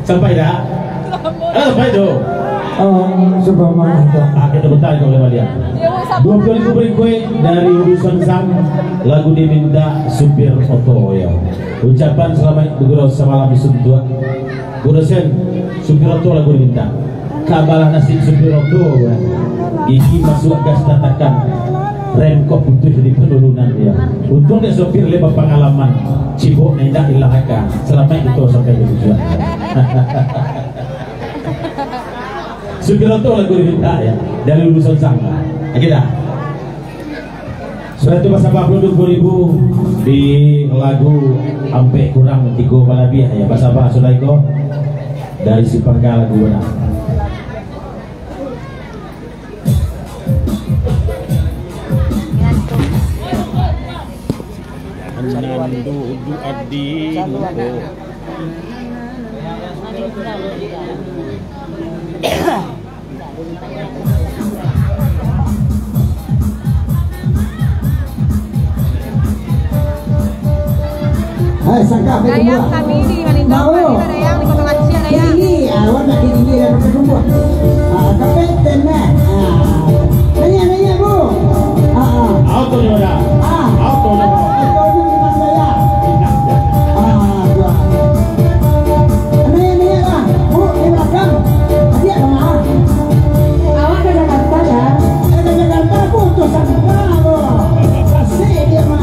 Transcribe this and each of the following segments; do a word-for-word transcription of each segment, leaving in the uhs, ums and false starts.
Sampai dah? Ah, sampai tu. Oh, subhanallah. Ah, kita putar kembali baliak. Dua puluh ribu berikut dari Ulu Sansang, lagu diminta supir oto, ya. Ucapan selamat bergurau samalam suntuak. Produsen, supir oto lagu diminta. Kabalah nasib supir oto, ya. Gigi masuk gas tatakan, rem kok putus di penurunan, ya. Untung dek sopir lai bapangalaman, cibok nan indak dilahakan. Salamaik kito sampai ka tujuan. Supir oto lagu diminta, ya, dari Ulu Sansang. Oke dah. Sudah tu basabak pulo dua puluh ribu di lagu Ampek Kurang Tigo Balabiah, ya. Basabak sudah iko dari Simpang Ka lagu bana. Nando Duadi Muko. Hai, sangka apa itu Dayang buah? Kami di Malintong, Mau. Kami ada Dayang di Kota Kacil, Dayang. Ini, ah, awak nak gini-gini dah pakai kumpulan. Ah, kapten, nah. Ah. Nanya, nanya, Bu. Ah, ah. Auto ni, Mak. Ah. Auto ni, Mak. Auto ni, Mak, saya. Indah, indah. Ah, dua. Nanya, nanya lah. Bu, di belakang. Adiak kama? Awak ka Jakarta, kan? Eh, ka Jakarta, Bu. Utusan ka, Bu. Asik dia, Mak.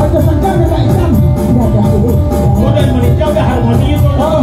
Utusan ka, Mak Itam. Dah, dah, dulu. Udah menikah, udah harmoni, Bu. Oh,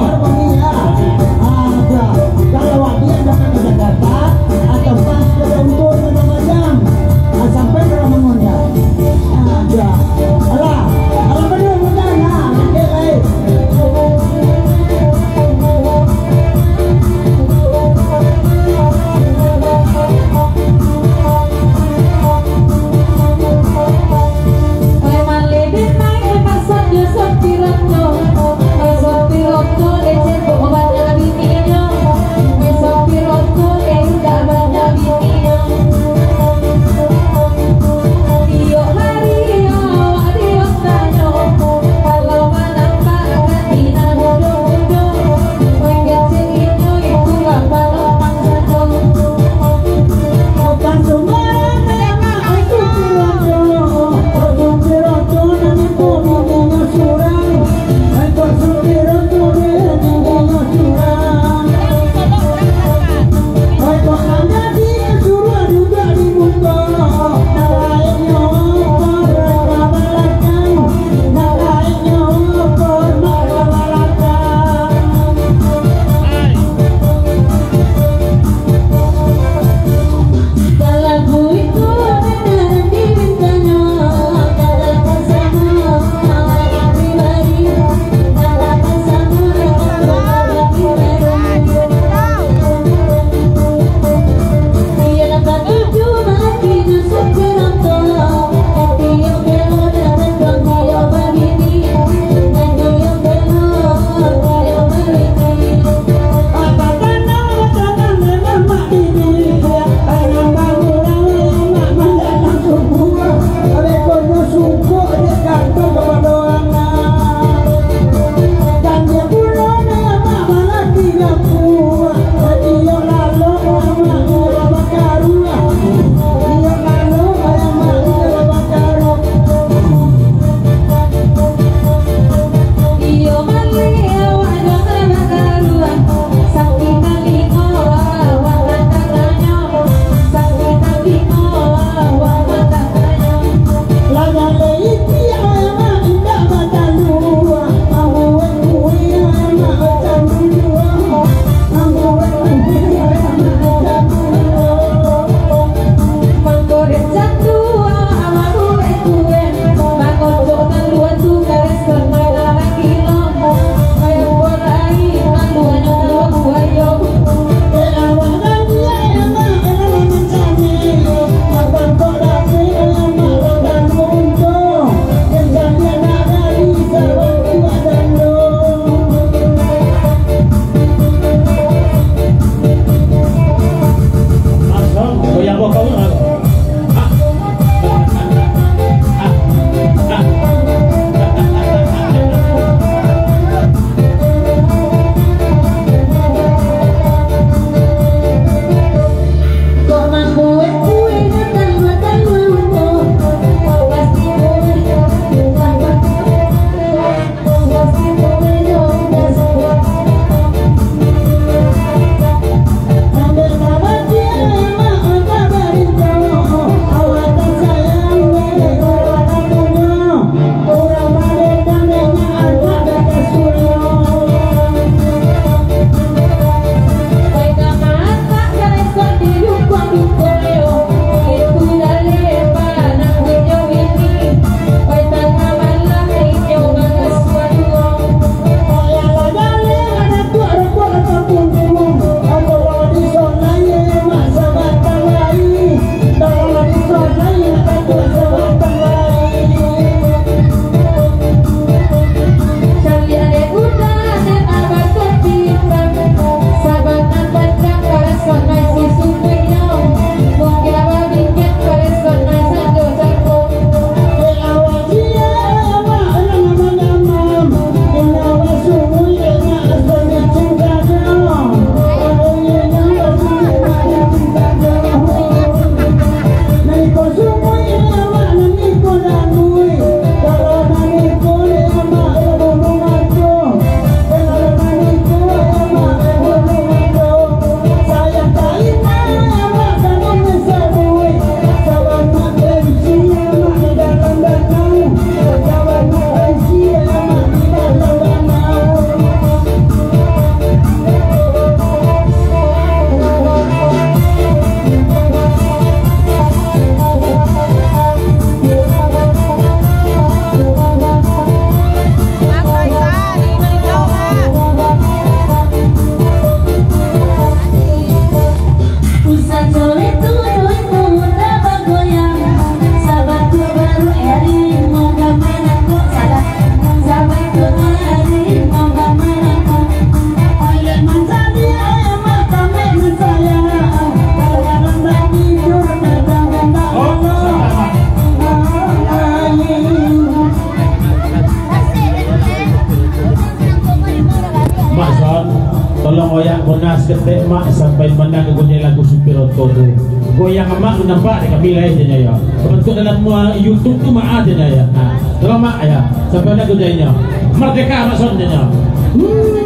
Goyang Monas ketek mak sampai manang goyang lagu supir oto tu. Goyang mak tu nampak dek kami lai, janyo yo. Bantuak dalam, uh, YouTube tu mak, ah, janyo yo. Ha, tolong mak yo. Sampai manang goyangnyo. Merdeka mak son, janyo. Wuh.